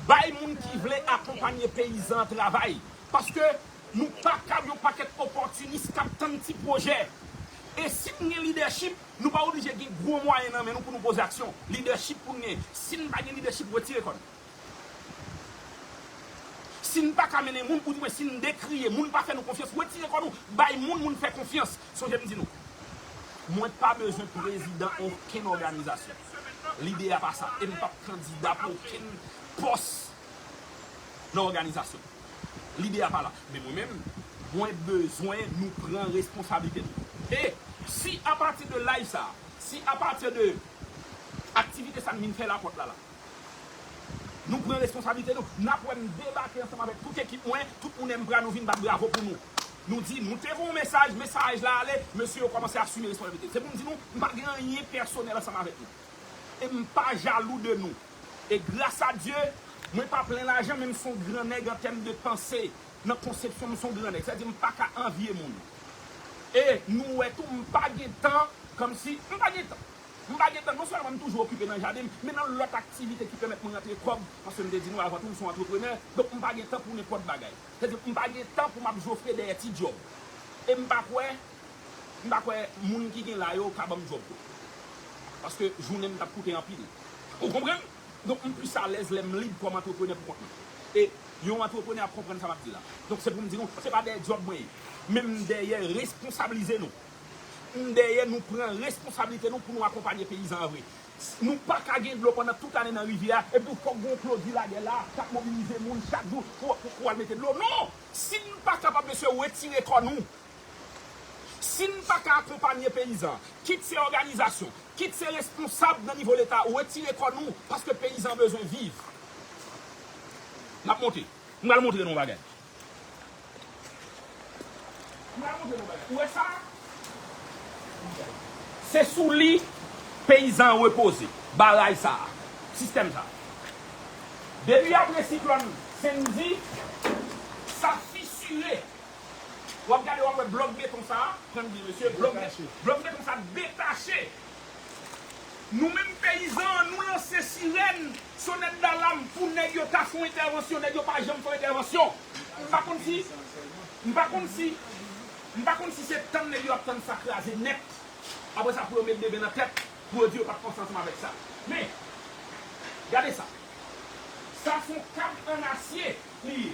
Bay moun ki vle akonpanye peyizan an travay. Paske nou pa kab yon pakèt opòtinis k ap tann ti pwojè. E si n gen lidèchip, nou pa oblije gen gwo mwayen nan men nou pou nou poze aksyon. Lidèchip pou n gen. Si n pa gen lidèchip, retire kò n. Si n pa ka mennen moun, oudimwen si n dekriye, moun pa fè nou konfyans, retire kò nou, bay moun moun fè konfyans. Sonje m di nou, mwen pa bezwen prezidan okenn òganizasyon. Lide a pa sa. E m p ap kandida pou okenn pòs nan òganizasyon. Lide a pa la. Men mwen menm, mwen bezwen nou pran responsablite nou. E si apati de live sa, si apati de aktivite sa n vin fè lapòt la la, nou pran responsablite nou. N ap wè m debake ansanm avèk tout ekip mwen, tout moun M P R A, nou vin bat bravo pou nou. Nou di, nou te voye yon mesaj, mesaj la ale, mesye yo kòmanse asime responsablite. Se pou m di nou, m pa gen anyen pèsonèl ansanm avèk nou. E m pa jalou de nou. E gras a Dye, mwen pa plen lajan, men m se yon gran nèg an tèm de panse. Nan konsepsyon m, m se yon gran nèg. Sa vle di, m pa ka anvye moun. E nou wè tou, m pa gen tan, kòmsi, m pa gen tan. M pa gen tan, non sèlman m toujou okipe nan jaden m, men nan lòt aktivite ki pèmèt mwen rantre kòb, paske m te di nou avan tou, m se yon antreprenè, donk m pa gen tan pou nenpòt bagay. Sa vle di, m pa gen tan pou m ap jofre dèyè ti djòb. E m pa kwè, m pa kwè moun ki gen la yo ka ban m djòb tou. Paske jounen m t ap koute anpil. Ou konprann? Donk, m plis alèz lè m lib kòm antreprenè pou kont mwen. E yon antreprenè ap konprann sa m ap di la. Donk, se pou m di nou, se pa dèyè djòb mwen ye. Men m dèyè responsablize nou. M dèyè nou pran responsablite nou pou nou akonpanye peyizan an vre. Nou pa ka gen dlo pandan tout ane nan rivyè a, epi w fòk gen yon Claudy Laguerre la k ap mobilize moun chak jou pou, pou, pou al mete dlo. Non! Si n pa kapab, mesye, retire kò nou. Si n pa ka akonpanye peyizan, kit se òganizasyon, kit se responsab nan nivo Leta, retire kò nou, paske peyizan bezwen viv. N ap monte. M pral montre nou yon bagay. M pral montre nou yon bagay. Ou wè sa? Se sou li peyizan an repoze. Baraj sa a. Sistèm sa a. Depi apre siklòn Sandy, sa fisire. W ap gade, w ap wè blòk beton sa a, pran byen, mesye, blòk, blòk beton sa a detache. Nou menm peyizan an, nou lanse sirèn, sonèt dalam pou nèg yo ta fè yon entèvansyon, nèg yo pa janm fè yon entèvansyon. M pa konn si, m pa konn si, m pa konn si se tann nèg yo ap tann sa kraze nèt. Apre sa, pou yo met bebe nan tèt, pou yo di yo p ap panse ansanm avèk sa. Men, gade sa. Sa se yon kab an asye li ye.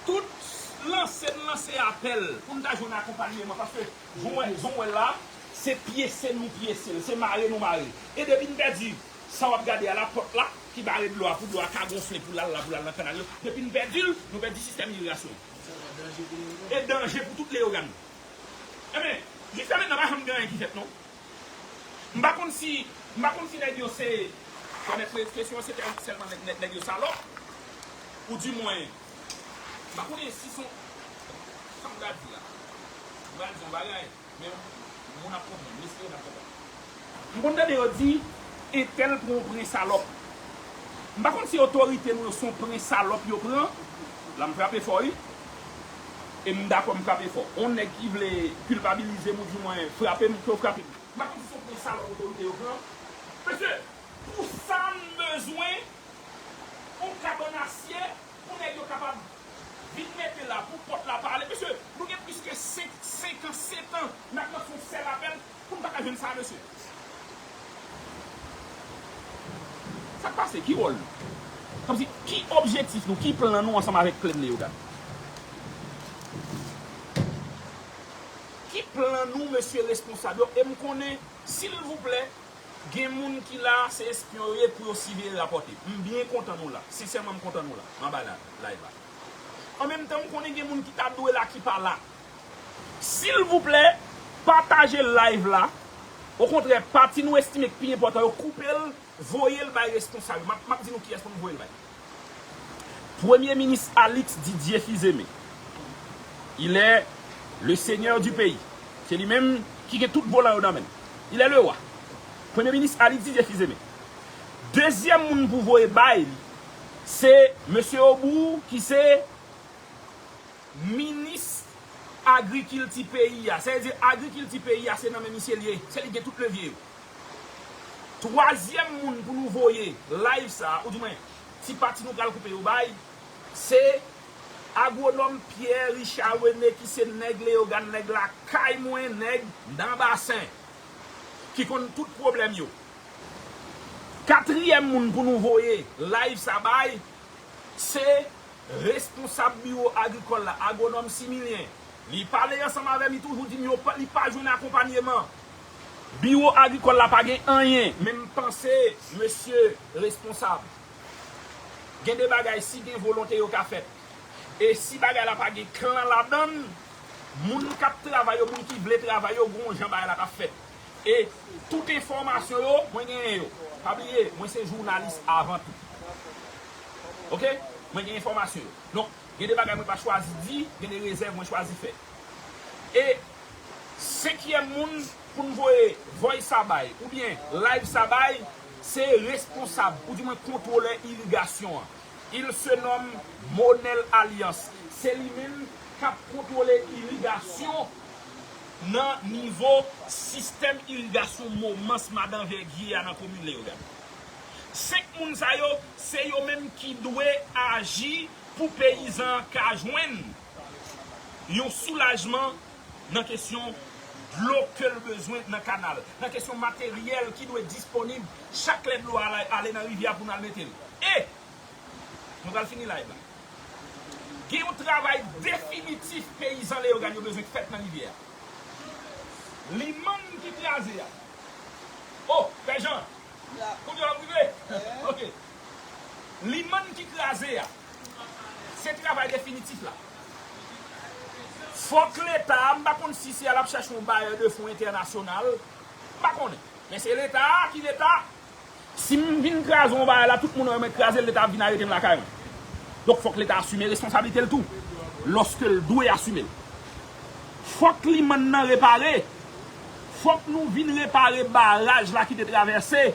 Tout lanse n lanse apèl pou n ta jwenn akonpanyeman, paske jan w wè, jan w wè la, se pyese nou pyese l, se mare nou mare. E depi n pèdi sa w ap gade a, lapòt la ki bare dlo a, pou dlo a ka gonfle, pou l al la, pou l al nan kanal yo, depi n pèdi l, nou pèdi sistèm irigasyon an. E danje pou tout Leyogàn. Enben, jiska mentnan, pa janm gen anyen ki fèt, non. M pa konn si, m pa konn si nèg yo se, pèmèt mwen ekspresyon an, se tèl-, sèlman nèg, nèg, nèg yo salòp, oudimwen, m pa konnen si se yon, sa m pral di la, m pral di yon bagay, men moun ap konprann, m espere n ap konprann. M konn tande yo di, entèl pran yon pren salòp. M pa konn si otorite nou yo se yon pren salòp yo pran, La m frape fò wi. E m dakò m frape fò. On nèg ki vle kilpabilize m ou di mwen frape m, ke w frape m. M pa konn si se yon pwen salòp otorite yo pran. Mesye, pou sa m bezwen yon kabann asye pou nèg yo kapab vin mete la, pou pòt la pa ale. Mesye, nou gen plis ke senk, senk an, sèt an, n ap lanse yon sèl apèl pou n pa ka jwenn sa, mesye. Sa k pase? Ki wòl nou? Kòmsi, ki objektif nou? Ki plan nou ansanm avèk Plèn Leyogàn? Ki plan nou, mesye responsab yo? E m konnen, silvouplè, gen moun ki la, se espyon yo ye pou yo siveye rapòte. M byen kontan nou la. Sensèman, m kontan nou la. M anba la, live la. An menm tan, m konnen gen moun ki ta dwe la, ki pa la. Silvouplè, pataje live la. Okontrè, pati nou estime k pi enpòtan yo, koupe l, voye l bay responsab yo. M ap, m ap di nou kiyès pou nou voye l bay. Premye minis Alix Didier Fils-Aimé. Il est le seigneur du pays. Se li menm ki gen tout volan yo nan men l. Il est le roi. Premye minis Alix Didier Fils-Aimé. Dezyèm moun pou voye bay li, se mesye Aubourg ki se minis agrikilti peyi a. Sa vle di agrikilti peyi a se nan men misye l ye. Se li gen tout levye yo. Twazyèm moun pou nou voye live sa, oudimwen ti pati nou pral koupe yo bay, se agwonòm Pierre Richard René ki se nèg Leyogàn, nèg lakay mwen, nèg nan basen, ki konn tout pwoblèm yo. Katriyèm moun pou nou voye live sa bay, se responsab biwo agrikòl la, agwonòm Similyen. Li pale ansanm avè m, li toujou di m yo pa, li pa jwenn akonpanyeman. Biwo agrikòl la pa gen anyen, men m panse, mesye responsab, gen de bagay, si gen volonte, yo ka fèt. E si bagay la pa gen klan ladan l, moun k ap travay yo, moun ki vle travay yo, gon jan bagay la t ap fèt. E tout enfòmasyon yo, mwen genyen yo. Pa bliye, mwen se jounalis avan tou. Oke? Mwen gen enfòmasyon yo. Donk, gen de bagay mwen pa chwazi di, gen de rezèv mwen chwazi fè. E senkyèm moun pou n voye voice sa bay, oubyen live sa bay, se responsab, oudimwen kontwolè irigasyon an. Il se nomme Monel Alliance. Se li menm k ap kontwole irigasyon nan nivo sistèm irigasyon Momans Madan Vègye a nan komin Leyogàn. Senk moun sa yo, se yo menm ki dwe aji pou peyizan an ka jwenn yon soulajman nan kesyon dlo ke l bezwen nan kanal, nan kesyon materyèl ki dwe disponib chak lè dlo a ale nan rivyè a pou n al mete l. E nou pral fini live la. Gen yon travay definitif peyizan Leyogàn yo bezwen k fèt nan rivyè a. Limann ki kraze a. O, Pè Jan, kounye a w ap rive? Ok. Limann ki kraze a, se travay definitif la. Fòk Leta, m pa konn si se al ap chache yon bayè de fon entènasyonal, m pa konnen. Men se Leta a ki Leta. Si m vin kraze yon bagay la, tout moun wè mwen kraze l, Leta ap vin arete m lakay mwen. Donk, fòk Leta asime responsablite l tou, lòske l dwe asime l. Fòk limann nan repare. Fòk nou vin repare baraj la ki te travèse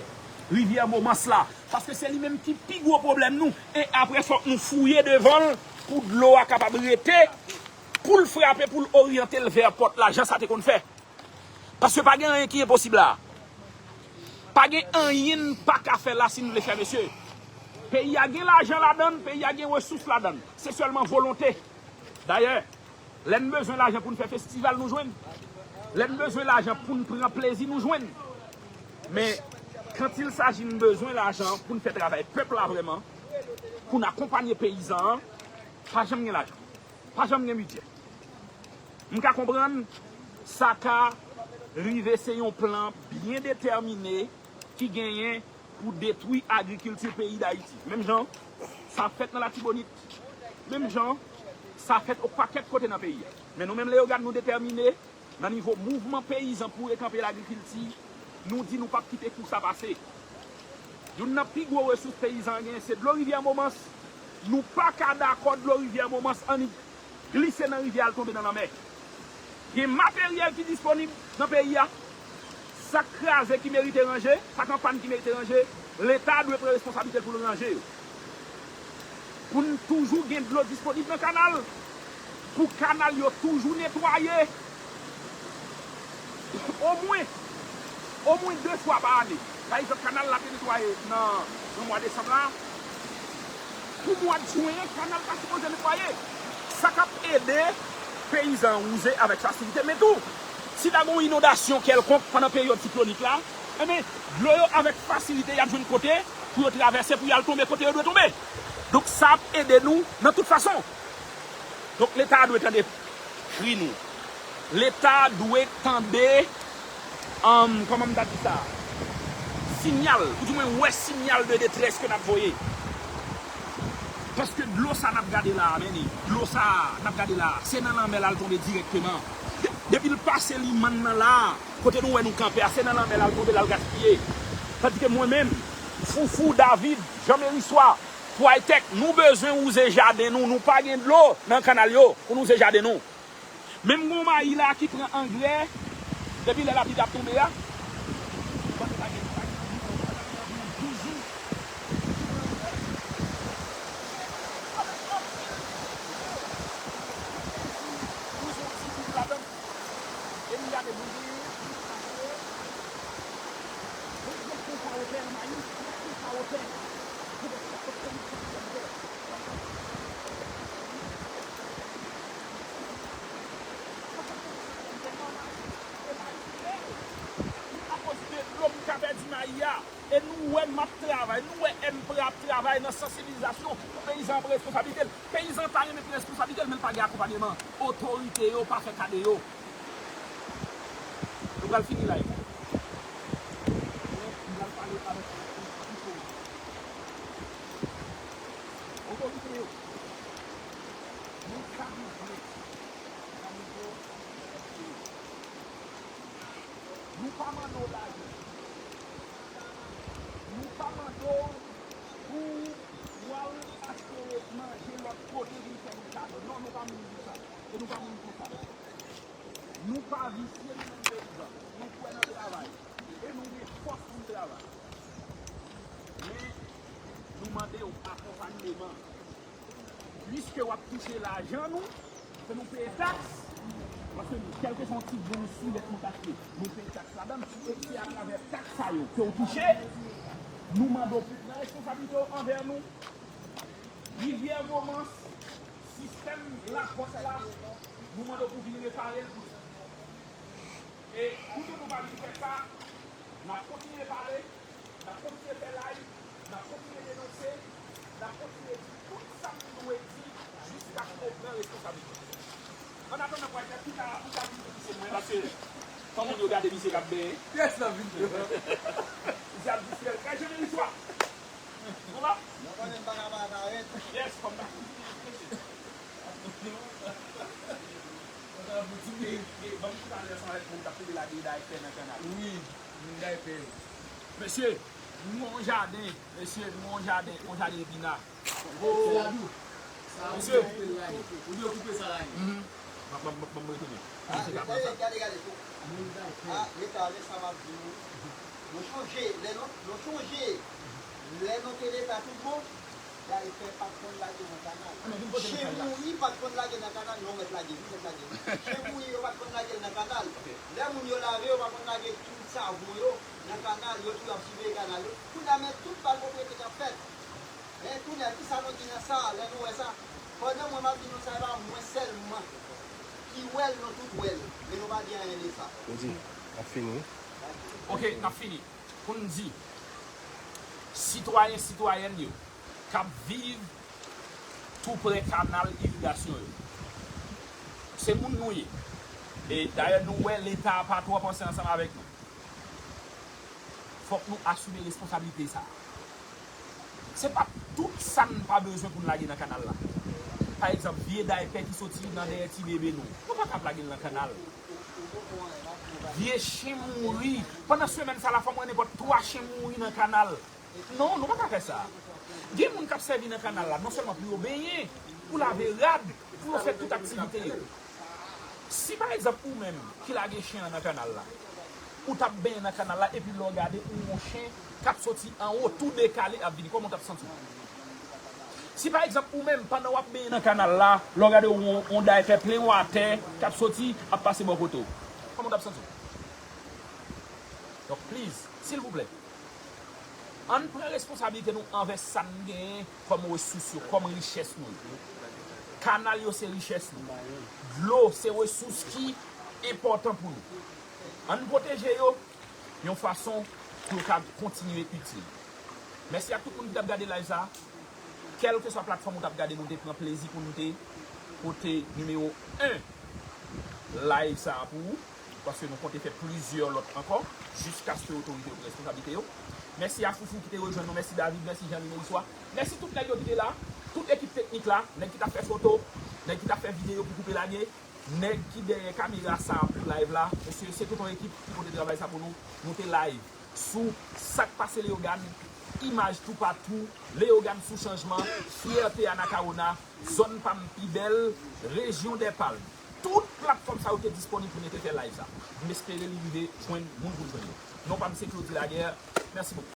rivyè Momans la. Paske se li menm ki pi gwo pwoblèm nou. E apre, fòk nou fouye devan l pou dlo a kapab rete, pou l frape, pou l oryante l vè pòt la, jan sa te konn fè. Paske pa gen anyen ki enposib la. Pa gen anyen n pa ka fè la si n vle fè, mesye. Peyi a gen lajan ladan l, peyi a gen resous ladan l. Se sèlman volonte. Dayè, lè n bezwen lajan pou n fè festival, nou jwenn. Lè n bezwen lajan pou n pran plezi, nou jwenn. Men, quand il s'agit n bezwen lajan pou n fè travay pèp la vrèman, pou n akonpanye peyizan an, pa janm gen lajan. Pa janm gen bidjè. M ka konprann sa ka rive se yon plan byen detèmine ki genyen pou detwi agrikilti peyi Dayiti. Menm jan sa fèt nan Latibonit, menm jan sa fèt yon pakèt kote nan peyi a. Men nou menm Leyogàn, nou detèmine nan nivo mouvman peyizan pou rekanpe lagrikilti, nou di nou p ap kite kou sa pase. Youn nan pi gwo resous peyizan an genyen se dlo rivyè Momans. Nou pa ka dakò dlo rivyè Momans annik glise nan rivyè a al tonbe nan lanmè. Gen materyèl ki disponib nan peyi a. Sa k kraze ki merite ranje, sa k an pàn ki merite ranje, Leta dwe pran responsablite l pou l ranje yo. Pou n toujou gen dlo disponib nan kanal, pou kanal yo toujou netwaye, omwen, omwen de fwa pa ane. Pa egzanp, kanal la te netwaye nan, nan mwa desanm la. Pou mwa jen an, kanal ta sipoze netwaye. Sa k ap ede peyizan an wouze avèk fasilite. Men tou, si ta gen yon inondasyon kèlkonk pandan peryòd siklonik la, enben, dlo yo avèk fasilite y ap jwenn kote pou yo travèse, pou y al tonbe kote yo dwe tonbe. Donk, sa ap ede nou nan tout fason. Donk, Leta a dwe tande kri nou. Leta a dwe tande, um, kòman m ta di sa? Sinyal, oudimwen wè sinyal de detrès ke n ap voye. Paske dlo sa n ap gade la a, men li, dlo sa a n ap gade la a, se nan lanmè l al tonbe dirèkteman. Depi l pase limann nan la a, kote nou wè nou kanpe a, se nan lanmè l al tonbe, l al gaspiye. Tandike mwen menm, Foufou, David, Jean Meriswa, Twaitèk, nou bezwen wouze jaden nou, nou pa gen dlo nan kanal yo pou n wouze jaden nou. Menm gon mayi la ki pran angrè, depi lè lapli t ap tonbe a, akoz de dlo m ka pèdi mayi a. E nou wè m ap travay, nou wè M P R A ap travay nan sansibilizasyon pou peyizan an pran responsablite l. Peyizan an ta renmen pran responsablite l, men l pa gen akonpanyeman. Otorite yo pa fè ka de yo. Nou pral fini live. Nou pral pale avèk otorite yo. Nou ka rive. Nou pa mande w lage. Nou pa mande w pou w al achte manje lòt kote vin fè nou kado. Non, nou pa moun konsa. E nou pa moun konsa. Nou pa visye, nou menm peyizan. Nou kwè nan travay. E nou gen fòs pou n travay. Men, nou mande w akonpanyeman. Piske w ap touche lajan nou, fò nou peye taks. Paske nou, kèlkeswa yon ti grenn silèt nou t achte, nou peye taks ladan l. E se atravè taks sa yo ke w touche, nou mande w pou pran responsablite w anvè nou. Rivyè Vomans, sistèm lapòt la, nou mande w pou vin repare l pou nou. E poutan nou pa vin fè sa, n ap kontinye pale, n ap kontinye fè live, n ap kontinye denonse, n ap kontinye di tout sa nou dwe di jiskaske w pran responsablite. Annatandan, Pwaytè, ou ka, ou ka vin pou misye mwen, paske fanm moun yo gade misye k ap benyen. Yes, l ap vin. Misye ap distrè l. Kay Jean Meriswa. Konba? Mwen konnen m pa ka pa parèt. Yes, fanm nan. Ban m chita anlè ansanm avèk moun k ap tande lage daypè nan kanal. Wi, moun daypè yo. Mesye, nou yon jaden, mesye, nou yon jaden, yon jaden epina. Mesye, ou di yo koupe sa la. Mhm. Ban m, ban m, ban m retounen. Ah, gade, gade, gade. Ah, Leta, men sa m ap di nou. Nou chonje, lè nou, nou chonje, lè nou te Leta tout bon, daypè pa t konn lage nan kanal. Chen mouri pa t konn lage nan kanal, non, mèt lage, wi, mèt lage. Chen mouri, yo pa t konn lage l nan kanal. Lè moun yo lave, yo pa konn lage tout savon yo nan kanal, yo toujou ap siveye kanal yo. Kounye a, men tout bal pwopriyete k ap fèt. Men kounye a, kisa nou di nan sa, lè nou wè sa? Pandan mwen m ap di nou sa, e pa mwen sèlman ki wè l, nou tout wè l. Men nou pa di anyen de sa. Jodi, n ap fini. Ok, n ap fini. Pou n di, sitwayen, sitwayèn yo k ap viv toupre kanal irigasyon yo, se moun nou ye. E dayè, nou wè Leta a pa twò panse ansanm avèk nou. Fòk nou asime responsablite sa a. Se pa tout sa n pa bezwen pou n lage nan kanal la. Pa egzanp, vye daypè ki soti nan dèyè ti bebe nou, nou pa ka ap lage l nan kanal. Vye chen mouri. Pandan semèn sa la, fò m wè nenpòt twa chen mouri nan kanal. Non, nou pa ka fè sa. Gen moun k ap sèvi nan kanal la, non sèlman pou yo benyen, pou lave rad, pou yo fè tout aktivite yo. Si, pa egzanp, ou menm ki lage chen an nan kanal la, ou t ap benyen nan kanal la, epi lè w gade, ou wè yon chen k ap soti anwo, tou dekale, ap vini, kòman w t ap santi w? Si pa egzanp ou menm, pandan w ap benyen nan kanal la, lè w gade yon, yon daypè plen watè k ap soti, ap pase bò kote w, kòman w t ap santi w? Donk, please, silvouplè, ann pran responsablite nou anvè sa n genyen kòm resous yo, kòm richès nou. Kanal yo se richès nou. Dlo se resous ki enpòtan pou nou. Ann pwoteje yo yon fason pou yo ka kontinye itil. Mèsi ak tout moun ki t ap gade live sa a. Kèlkeswa platfòm ou t ap gade, nou te pran plezi pou nou te pote nimewo en live sa a pou ou, paske nou konte fè plizyè lòt ankò, jiskaske otorite yo pran responsablite yo. Mèsi a Foufou ki te rejwenn nou, mèsi David, mèsi Jeanly Moriswa, mèsi tout nèg yo ki te la, tout ekip teknik la, nèg ki t ap fè foto, nèg ki t ap fè videyo pou koupe lage, nèg ki dèyè kamera sa a pou live la, mesye, se tout yon ekip ki pote travay sa pou nou, nou te live. Sou sa k pase Leyogàn, imaj toupatou, Leyogàn sou chanjman, fyète Anacaona, zòn pa m pi bèl, rejyon dè palm. Tout platfòm sa yo te disponib pou nou te fè live sa. M espere li rive jwenn moun pou l jwenn yo. Non pa m se Claudy Laguerre. Mèsi bokou.